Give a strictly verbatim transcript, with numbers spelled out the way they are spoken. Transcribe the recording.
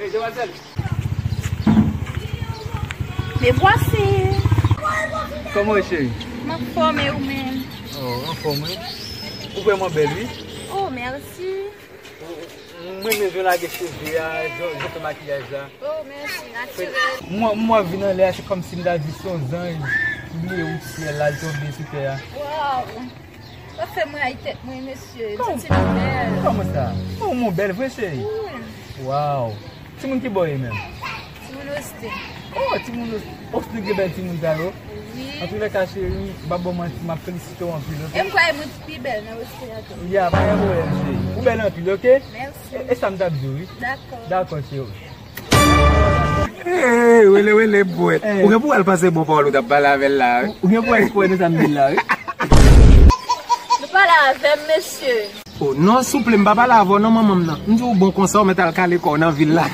Hey, demwazèl. Me voici. Kòman w ye, cheri? M anfòm, e ou menm? Oh, anfòm, wi. Ou vrèman bèl, wi. Oh, merci. Mwen menm jan w lage cheve a, jan, jan w fè makiyaj la. Oh, merci, naturel. Mwen, mwen vin anlè a, se kòmsi m ta di se yon zanj ki bliye wout syèl la, l tonbe sou tè a. Wow. Ou fè mwen rayi tèt mwen, mesye. M santi m bèl. Kòman sa? Oh, mwen bèl vre, cheri. Wi. Wow. Timoun ki bò w ye menm? Timoun Austin. Oh, timoun Aus-, Austin gen bèl timoun sa yo. Wi. Antoulèka, cheri, m pa ba w manti, m ap felisite w anpil, oke? E m kwè mwen ki pi bèl nan Austin an tou. Ya, pa gen pwoblèm, cheri. Ou bèl anpil, oke? Mèsi. E, e sa m t ap di w, wi. Dakò. Dakò, cheri. Hey, wele, wele, bwèt. Hey. Ou gen pou al pase bon pawòl ou t ap pale avè l la, wi. Ou, ou gen pou al kwè nan sa m di l la, wi. Nou pale avè m, mesye. Oh, non, souple, m pa pale avè w, non, manman m nan. M di w bon konsa, w mèt al kale kò w nan vil la.